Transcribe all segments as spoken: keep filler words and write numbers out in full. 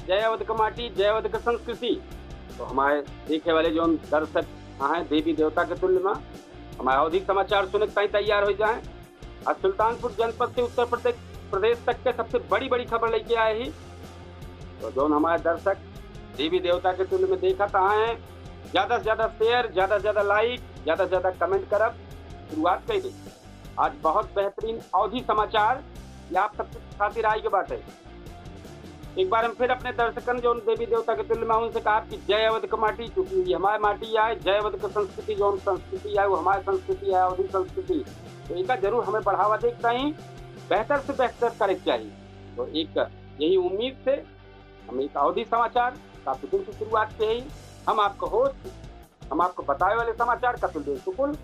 जय अवध के माटी, जय अवध के संस्कृति। तो हमारे देखे वाले जौन दर्शक हैं देवी देवता के तुल्य मा, हमारे अवधी समाचार सुने के ताईं तैयार होइ जाएँ। आज सुल्तानपुर जनपद से उत्तर प्रदेश, प्रदेश तक के सबसे बड़ी बड़ी खबर लइके आए ही। तो जौन हमारे दर्शक देवी देवता के तुल्य मा देखत हैं, ज्यादा से ज्यादा share, ज्यादा से ज्यादा like, ज्यादा से ज्यादा comment करब, शुरुआत कइ दे। आज बहुत बेहतरीन अवधी समाचार ये आप सबके खातिर आइ के बाटे। एक बार हम फिर अपने दर्शकन जौन देवी देवता के तुल्य मा उनसे कहा कि जय अवध के माटी, क्योंकि ये हमारे माटी आए, जय अवध के संस्कृति, जौन संस्कृति आए वो हमारे संस्कृति आए, अवधी संस्कृति। तो इनका जरूर हमें बढ़ावा देके चाही, बेहतर से बेहतर करे के चाही। तो एक यही उम्मीद से हम एक अवधी समाचार का फिर से शुरुआत के ही हम आपका host, हम आपको बतावे वाले समाचार कपिल देव शुक्ल।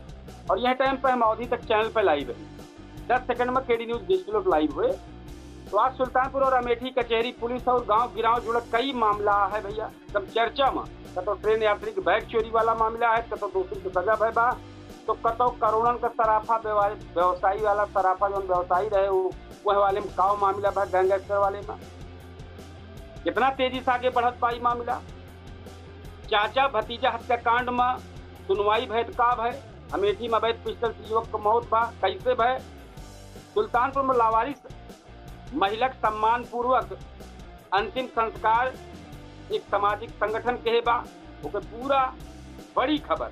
और यह time पे हम अवधी तक channel पे live हैं। दस second मा केडी न्यूज डिजिटल पे live हुए। तो आज सुल्तानपुर और अमेठी कचहरी पुलिस और गांव गिराव जुड़ा कई मामला है भैया, सब चर्चा मा। कतो ट्रेन यात्री के बैग चोरी वाला मामला है, कतो दोषी के सजा भय बा, तो कतो करोड़न का सराफा व्यवहार-, व्यवसायी वाला सराफा जौन व्यवसायी रहे वो, वह वाले में काव मामला बा, गैंगस्टर वाले में। कितना तेजी से आगे बढ़त बा ई मामला। चाचा भतीजा हत्याकांड मा सुनवाई भय त का भय? अमेठी मा अवैध पिस्टल से युवक क मौत बा, कैसे भय? सुल्तानपुर मा लावारिस महिला क सम्मान पूर्वक अंतिम संस्कार एक सामाजिक संगठन के बा, ओके पूरा बड़ी खबर।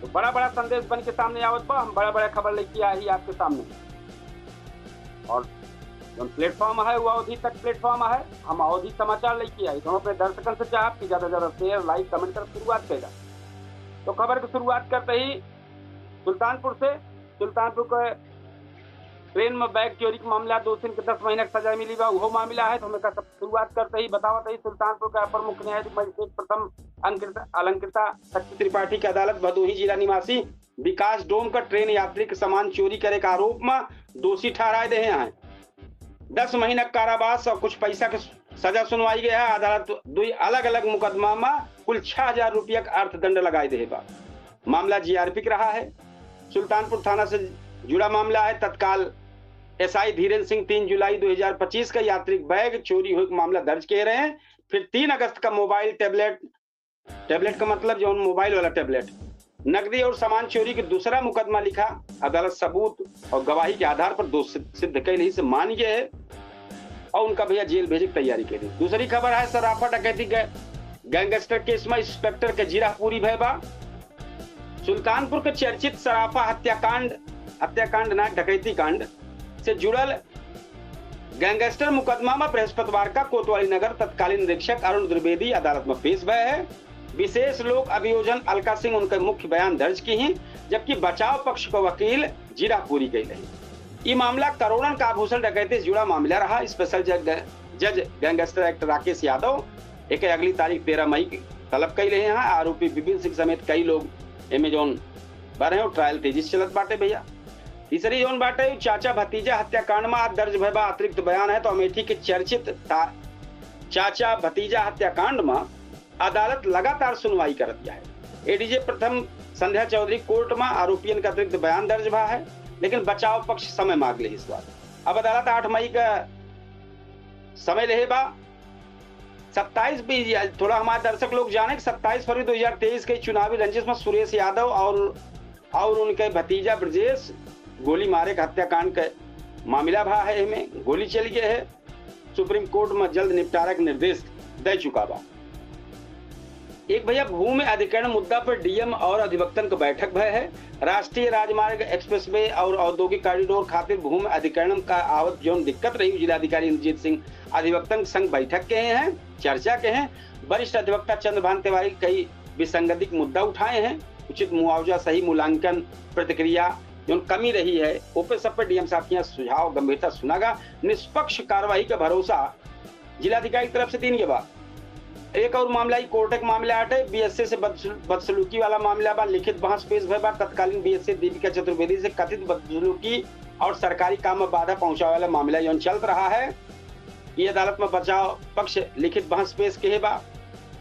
तो बड़ा बड़ा संदेश बन के सामने आवत बा, हम बड़ा बड़ा खबर लेके आए ही आपके सामने। और जौन platform है वो अवधी तक platform है, हम अवधी समाचार लेके आई। तो हम अपने दर्शकन से चाहब कि ज्यादा से ज्यादा share, like, comment कर शुरुआत कइला। तो खबर की शुरुआत करते ही सुल्तानपुर से, सुल्तानपुर के ट्रेन मा बैग चोरी के मामला, दोषिन के दस महीना के सजा मिली बा, उहो मामला है। तो हम एकर सब शुरुआत करते ही बतावत ही सुल्तानपुर के अपर मुख्य न्यायाधीश मजिस्ट्रेट प्रथम अंकृता, अलंकृता शक्ति त्रिपाठी के अदालत भदोही जिला निवासी विकास डोम का ट्रेन यात्री के सामान चोरी करे के आरोप मा दोषी ठहराए देहे हैं। दस महीना के कारावास और कुछ पैसा के सजा सुनवाई गया है। अदालत दुई अलग-अलग मुकदमा मा कुल छह हजार रुपया के अर्थदंड लगाए देहे बा। मामला जीआरपी के रहा है। सुल्तानपुर थाना से जुड़ा मामला है। तत्काल एसआई धीरेन्द्र सिंह तीन जुलाई दो हजार पच्चीस का यात्री बैग चोरी होए के मामला दर्ज किए रहे हैं। फिर तीन अगस्त का मोबाइल टैबलेट, टैबलेट का मतलब जौन मोबाइल वाला टैबलेट, नकदी और सामान चोरी के दूसरा मुकदमा लिखा। अदालत सबूत और गवाही के आधार पर दोष सिद्ध, सिद्ध कैल ही से मान गए है और उनका भैया जेल भेजे के तैयारी करी। दूसरी खबर है सराफा डकैती गै-, गैंगस्टर केस मा इंस्पेक्टर के जीरापुरी भय बा। सुल्तानपुर के चर्चित सराफा हत्याकांड, हत्याकांड ना डकैती कांड से जुड़ल गैंगस्टर मुकदमा मा बृहस्पतिवार का कोतवाली नगर तत्कालीन निरीक्षक अरुण द्विवेदी अदालत मा पेश भय है। विशेष लोक अभियोजन अलका सिंह उनके मुख्य बयान दर्ज की हैं, जबकि बचाव पक्ष को वकील जीरापुरी गई रही। ई मामला करोड़न का आभूषण डकैती से जुड़ा मामला रहा। स्पेशल जज, जज गैंगस्टर एक्ट राकेश यादव एक अगली तारीख तेरह मई की तलब कई रहे हैं। आरोपी विपिन सिंह समेत कई लोग एमे जौन बा रहे हो। ट्रायल तेजी से चलत बाटे भैया। तीसरी जौन बाटे, चाचा भतीजा हत्याकांड मा आज दर्ज भय बा अतिरिक्त बयान है। तो अमेठी के चर्चित ता-, चाचा भतीजा हत्याकांड मा अदालत लगातार सुनवाई करत है। एडीजे प्रथम संध्या चौधरी कोर्ट मा आरोपियन का अतिरिक्त बयान दर्ज भा है, लेकिन बचाव पक्ष समय मांग ले इस बार। अब अदालत आठ मई का समय लेहे बा। सत्ताईस भी, थोड़ा हमारे दर्शक लोग जाने कि सत्ताईस फरवरी दो हजार तेईस के चुनावी रंजिश मा सुरेश यादव और, और उनके भतीजा ब्रजेश गोली मारे के हत्याकांड के मामला भा है, एमे गोली चली गए है। सुप्रीम कोर्ट मा जल्द निपटारा के निर्देश दे चुका बा। एक भैया, भूमि अधिग्रहण मुद्दा पर डीएम और अधिवक्तन के बैठक भय है। राष्ट्रीय राजमार्ग, एक्सप्रेसवे और औद्योगिक कॉरिडोर खातिर भूमि अधिग्रहण का आवत जौन दिक्कत रही, जिलाधिकारी इंद्रजीत सिंह अधिवक्तन के संग बैठक के हैं, चर्चा के हैं। वरिष्ठ अधिवक्ता चंद्रभान तिवारी कई विसंगति के मुद्दा उठाए हैं। उचित मुआवजा, सही मूल्यांकन, प्रतिक्रिया जौन कमी रही है, ओपे सब पे डीएम साहब के यहाँ सुझाव गंभीरता सुनागा। निष्पक्ष कार्रवाई का भरोसा जिलाधिकारी की तरफ से दीन के बा। एक और मामला, ई कोर्ट के मामला आटे, बीएसए से बदसलू-, बदसलूकी वाला मामला बा। लिखित बहस पेश भय बा। तत्कालीन बीएसए दीपिका चतुर्वेदी से कथित बदसलूकी और सरकारी काम में बाधा पहुंचावे वाला मामला जौन चलत रहा है, ये अदालत में बचाव पक्ष लिखित बहस पेश किहे बा।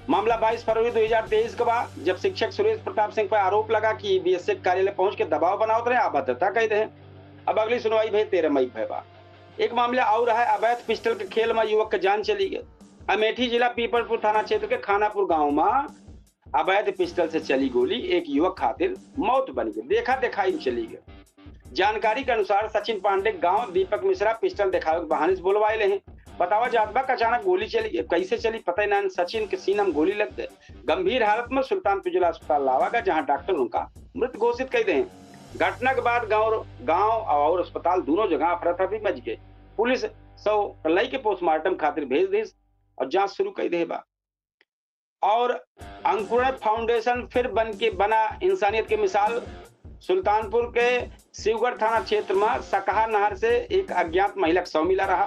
मामला बाईस फरवरी दो हजार तेईस का बा, जब शिक्षक सुरेश प्रताप सिंह पर आरोप लगा कि बीएसए कार्यालय पहुंच के दबाव बनावत रहे, अभद्रता कह रहे। अब अगली सुनवाई भय तेरह मई भय बा। एक मामला और है, अवैध पिस्टल के खेल में युवक के जान चली गई। अमेठी जिला पीपलपुर थाना क्षेत्र के खानापुर गांव में अवैध पिस्टल से चली गोली, एक युवक खातिर मौत बन गई, देखा देखाई में चली गई। जानकारी के अनुसार सचिन पांडे गांव दीपक मिश्रा पिस्टल देखावे के बहाने से बोलवाए ले हैं। बतावा जात बा कि अचानक गोली चली, कैसे चली पता ही ना। सचिन के सीना में गोली लग गए, गंभीर हालत में सुल्तानपुर जिला अस्पताल लावा गया, जहां डॉक्टर उनका मृत घोषित कर दे हैं। घटना के बाद गांव गांव और अस्पताल दोनों जगह अफरा तफरी मच गए। पुलिस शव लई के पोस्टमार्टम खातिर भेज दी और जांच शुरू कर दे बा। और अंकुरण फाउंडेशन फिर बन के बना इंसानियत के मिसाल। सुल्तानपुर के शिवगढ़ थाना क्षेत्र में सकहा नहर से एक अज्ञात महिला के शव मिला रहा,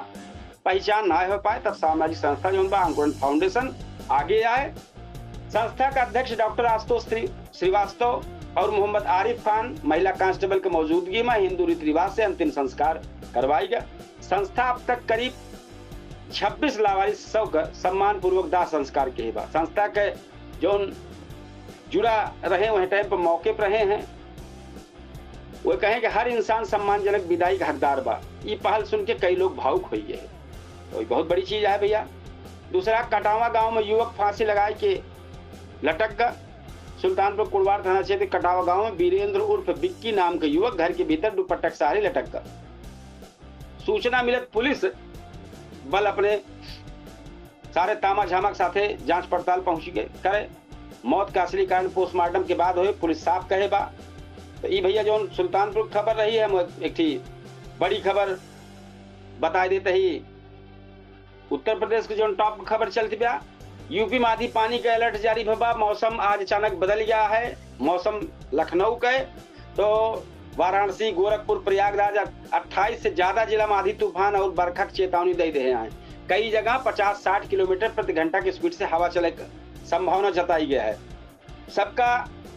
पहचान ना हो पाए, तब सामाजिक संस्था जौन बा अंकुरण फाउंडेशन आगे आए। संस्था के अध्यक्ष डॉक्टर आशुतोष श्री-, श्रीवास्तव और मोहम्मद आरिफ खान महिला कांस्टेबल के मौजूदगी में हिंदू रीति रिवाज से अंतिम संस्कार करवाई गया। संस्था अब तक करीब छब्बीस लावारिस शव का सम्मान पूर्वक दाह संस्कार के बा। संस्था के जौन जुड़ा रहे, वह टाइम पर मौके पर रहे हैं, वो कहें कि हर इंसान सम्मानजनक विदाई का हकदार बा। ई पहल सुन के कई लोग भावुक हो गए। तो ये बहुत बड़ी चीज है भैया। दूसरा, कटावा गांव में युवक फांसी लगाए के लटक गया। सुल्तानपुर कुड़वार थाना क्षेत्र कटावा गांव में वीरेंद्र उर्फ बिक्की नाम के युवक घर के भीतर दुपट्टा के सहारे लटक गया। सूचना मिलत पुलिस बल अपने सारे तामा झामा के साथे जांच पड़ताल पहुंच गए करे। मौत का असली कारण पोस्टमार्टम के बाद होए, पुलिस साफ कहे बा। तो ई भैया जौन सुल्तानपुर की खबर रही है, हम एक ठी बड़ी खबर बताए देते ही उत्तर प्रदेश के जौन टॉप खबर चलती बा, यूपी में आधी पानी का अलर्ट जारी भवा। मौसम आज अचानक बदल गया है। मौसम लखनऊ के तो वाराणसी, गोरखपुर, प्रयागराज, अट्ठाईस से ज्यादा जिला में आधी तूफान और बरखा की चेतावनी दे दे हैं। कई जगह पचास साठ किलोमीटर प्रति घंटा की स्पीड से हवा चले क संभावना जताई गया है। सबका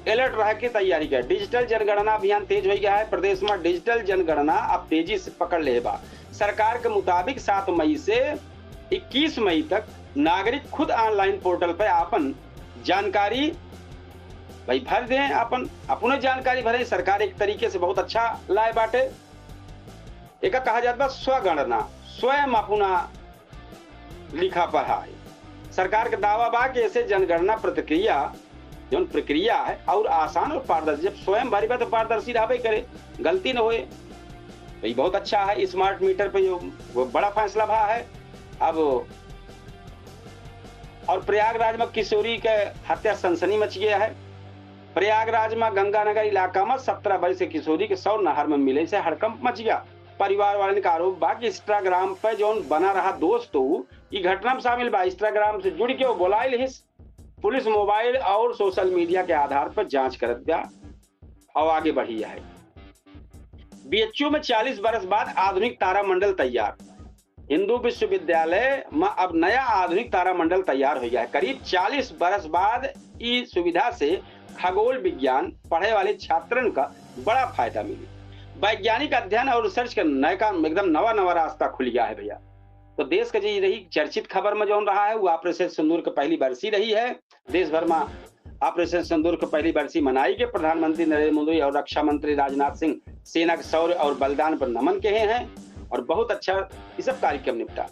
अलर्ट रह के तैयारी करे। डिजिटल जनगणना अभियान तेज हो गया है। प्रदेश में डिजिटल जनगणना अब तेजी से पकड़ ले बा। सरकार के मुताबिक सात मई से इक्कीस मई तक नागरिक खुद ऑनलाइन पोर्टल पर आपन जानकारी भाई भर दें, अपन अपने जानकारी भरे। सरकार एक तरीके से बहुत अच्छा लाए बाटे। एका कहा जात बा स्वगणना, स्वयं अपना लिखा पढ़ा है। सरकार के दावा बा कि ऐसे जनगणना प्रतिक्रिया जौन प्रक्रिया है और आसान और पारदर्शी, जब स्वयं भरी बा तो पारदर्शी रहबे करे, गलती न होए। तो ये बहुत अच्छा है। स्मार्ट मीटर पे ये वो बड़ा फैसला भा है। अब और प्रयागराज में किशोरी के हत्या सनसनी मच गया है। प्रयागराज में गंगानगर इलाका में सत्रह बरस के किशोरी के शव नहर में मिले से हड़कंप मच गया। परिवार वालन का आरोप बा कि Instagram पे जौन बना रहा दोस्त उ ई घटना में शामिल बा। Instagram से जुड़ के वो बोलाइल हिस। पुलिस मोबाइल और सोशल मीडिया के आधार पर जांच करत बा और आगे बढ़ी है। बीएचयू में चालीस बरस बाद आधुनिक तारामंडल तैयार। हिंदू विश्वविद्यालय में अब नया आधुनिक तारामंडल तैयार हो गया है। करीब चालीस बरस बाद ई सुविधा से खगोल विज्ञान पढ़े वाले छात्रन का बड़ा फायदा मिली। वैज्ञानिक अध्ययन और रिसर्च का नयका एकदम नवा नवा रास्ता खुल गया है भैया। तो देश का जी रही चर्चित खबर में जौन रहा है, वो ऑपरेशन सिंदूर के पहली बरसी रही है। देश भर में ऑपरेशन सिंदूर के पहली बरसी मनाई के प्रधानमंत्री नरेंद्र मोदी और रक्षा मंत्री राजनाथ सिंह सेना के शौर्य और बलिदान पर नमन कहे हैं और बहुत अच्छा ये सब कार्यक्रम निपटा।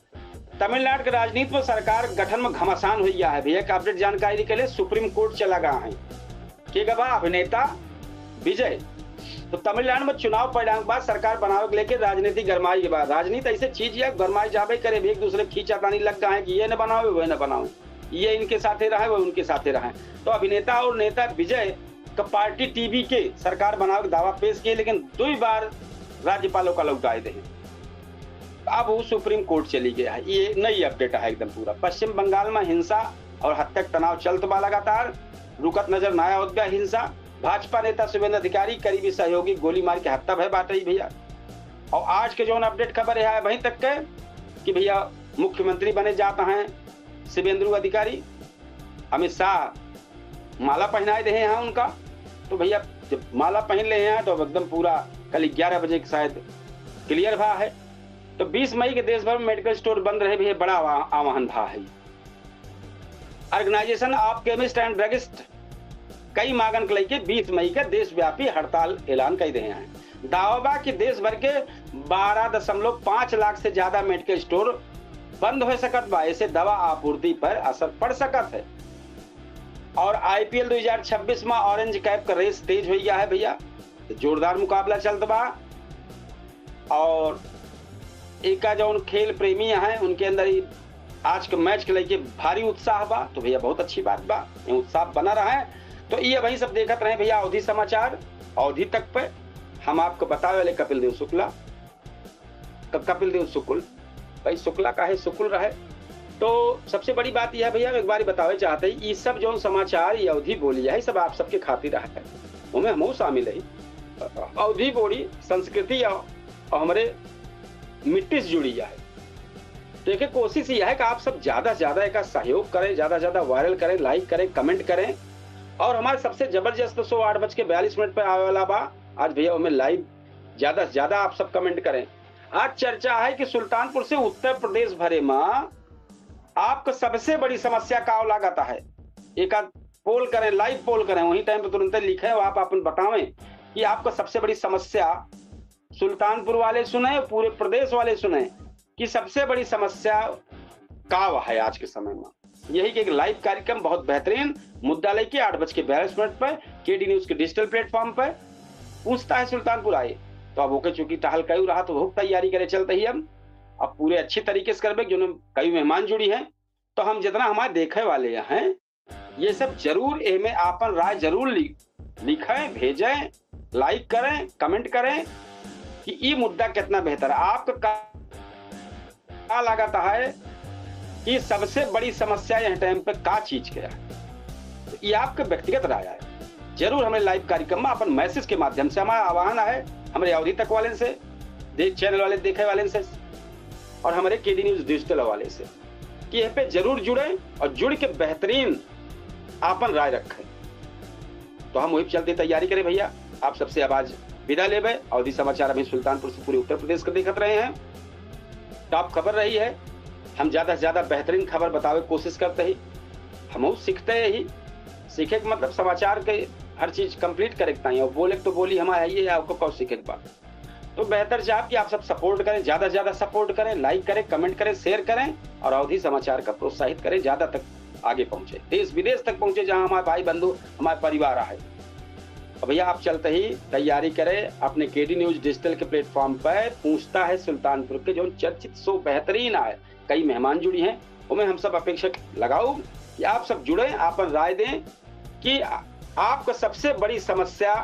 तमिलनाडु के राजनीति में सरकार गठन में घमासान हो गया है भैया। एक अपडेट जानकारी के लिए सुप्रीम कोर्ट चला गया है। के गवा अभिनेता विजय। तो तमिलनाडु में चुनाव परिणाम के बाद सरकार बनावे के लेके राजनीति गरमाई के बाद, राजनीति ऐसे चीज है, गरमाई जाबे करे, एक दूसरे खींचा तानी लग गए हैं कि ये न बनावे, वो न बनावे, ये इनके साथे रहे, वो उनके साथे रहे। तो अभिनेता और नेता विजय का पार्टी टीवी के सरकार बनावे के दावा पेश किए, लेकिन दो ही बार राज्यपालों का लौटाए दे। अब वो सुप्रीम कोर्ट चली गया है। ये नई अपडेट है एकदम पूरा। पश्चिम बंगाल में हिंसा और हत्या के तनाव चलत बा लगातार, रुकत नजर ना आवत बा हिंसा। भाजपा नेता शुभेंद्र अधिकारी करीबी सहयोगी गोली मार के हत्या भय बाटे भैया। और आज के जौन अपडेट खबर है वहीं तक के कि भैया मुख्यमंत्री बने जाता हैं शुभेंद्र अधिकारी, अमित शाह माला पहनाए दे हैं उनका। तो भैया जब माला पहन ले हैं तो अब एकदम पूरा कल ग्यारह बजे के शायद क्लियर भा है। तो बीस मई के देश भर में मेडिकल स्टोर बंद रहे भैया, बड़ा आवा-, आह्वान भा है। Organisation of Chemist and Druggist कई मांगन के लेके बीस मई के देशव्यापी हड़ताल ऐलान कर दे हैं। दावा बा कि देश भर के बारह दशमलव पाँच लाख से ज्यादा मेडिकल स्टोर बंद हो सकत बा, ऐसे दवा आपूर्ति पर असर पड़ सकत है। और आईपीएल दो हज़ार छब्बीस में ऑरेंज कैप का रेस तेज हो गया है भैया, तो जोरदार मुकाबला चलत बा। और एका जौन खेल प्रेमी हैं, उनके अंदर ही आज के मैच के लेके भारी उत्साह बा, तो भैया बहुत अच्छी बात बा, ये उत्साह बना रहा है। तो ये भाई सब देखत रहे भैया अवधी समाचार, अवधी तक पे हम आपको बतावे वाले कपिल देव शुक्ला, क-, कपिल देव शुक्ल, भाई शुक्ला काहे शुक्ल रहे। तो सबसे बड़ी बात यह है भैया, हम एक बार बतावे चाहते हैं, ये सब जौन समाचार, ये अवधी बोली है, सब आप सबके खातिर है, उनमें हमहू शामिल है। अवधी बोली संस्कृति और, और हमरे मिट्टी से जुड़ी है। तो एक कोशिश यह है कि आप सब ज्यादा से ज्यादा एक सहयोग करें, ज्यादा से ज्यादा वायरल करें, लाइक करें, कमेंट करें। और हमारे सबसे जबरदस्त शो आठ बज के बयालीस मिनट पे आवे वाला बा आज भैया, हमें लाइव ज्यादा से ज्यादा आप सब कमेंट करें। आज चर्चा है कि सुल्तानपुर से उत्तर प्रदेश भरे में आपको सबसे बड़ी समस्या का लागत है। एक आध पोल करें, लाइव पोल करें, वही टाइम पे तुरंत लिखें और आप अपन बतावें कि आपको सबसे बड़ी समस्या, सुल्तानपुर वाले सुने, पूरे प्रदेश वाले सुने कि सबसे बड़ी समस्या का है आज के समय में। यही कि एक लाइव कार्यक्रम बहुत बेहतरीन मुद्दा लेके आठ बज के बयालीस मिनट पर केडी न्यूज के डिजिटल प्लेटफॉर्म पर पूछता है सुल्तानपुर आए। तो अब ओके चूंकि टहल कयू रहा तो बहुत तैयारी करे चलते ही हम अब पूरे अच्छी तरीके से करबे, जो कई मेहमान जुड़ी हैं, तो हम जितना हमारे देखे वाले हैं, ये सब जरूर एमे आपन राय जरूर लि-, लिखें, भेजें, लाइक करें, कमेंट करें कि ये मुद्दा कितना बेहतर है। आपका का, का लागत है कि सबसे बड़ी समस्या यह टाइम पे का चीज के है? तो ये आपके व्यक्तिगत राय है। जरूर हमारे लाइव कार्यक्रम में अपन मैसेज के माध्यम से हमारा आह्वान है, हमारे अवधी तक वाले से, दे-, चैनल वाले देखे वाले से और हमारे केडी न्यूज डिजिटल वाले से कि यह पे जरूर जुड़े और जुड़ के बेहतरीन आपन राय रखें। तो हम वही चलते तैयारी करें भैया, आप सबसे आवाज विदा लेबे। अवधी समाचार अभी सुल्तानपुर से पूरे उत्तर प्रदेश को देखत रहे हैं। टॉप खबर रही है, हम ज्यादा से ज्यादा बेहतरीन खबर बतावे कोशिश करते ही, हम सीखते ही। सीखे के मतलब समाचार के हर चीज कंप्लीट करे के ताई, और बोले के तो बोली हमारे है ये, आपको कौन सीखे के बा। तो बेहतर चाहब कि आप सब सपोर्ट करें, ज्यादा से ज्यादा सपोर्ट करें, लाइक करें, कमेंट करें, शेयर करें और अवधी समाचार का प्रोत्साहित करें, ज्यादा तक आगे पहुंचे, देश विदेश तक पहुंचे, जहां हमारे भाई बंधु, हमारे परिवार आए। और भैया आप चलते ही तैयारी करें अपने केडी न्यूज डिजिटल के प्लेटफॉर्म पर पूछता है सुल्तानपुर के जो चर्चित शो बेहतरीन आए, कई मेहमान जुड़ी हैं, उनमें हम सब अपेक्षा लगाओ कि आप सब जुड़े, आपन राय दें कि आ-, आपका सबसे बड़ी समस्या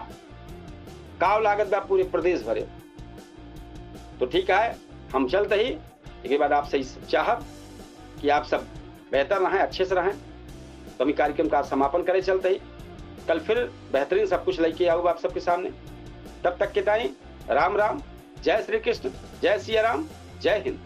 काव लागत बा पूरे प्रदेश भरे। तो ठीक है, हम चलते ही एक बाद आपसे इस चाहब कि आप सब बेहतर रहें, अच्छे से रहें। तो हम ई कार्यक्रम का समापन करे चलते ही कल फिर बेहतरीन सब कुछ लेके आऊब आप सबके सामने। तब तक के ताई राम राम, जय श्री कृष्ण, जय सिया राम, जय हिंद।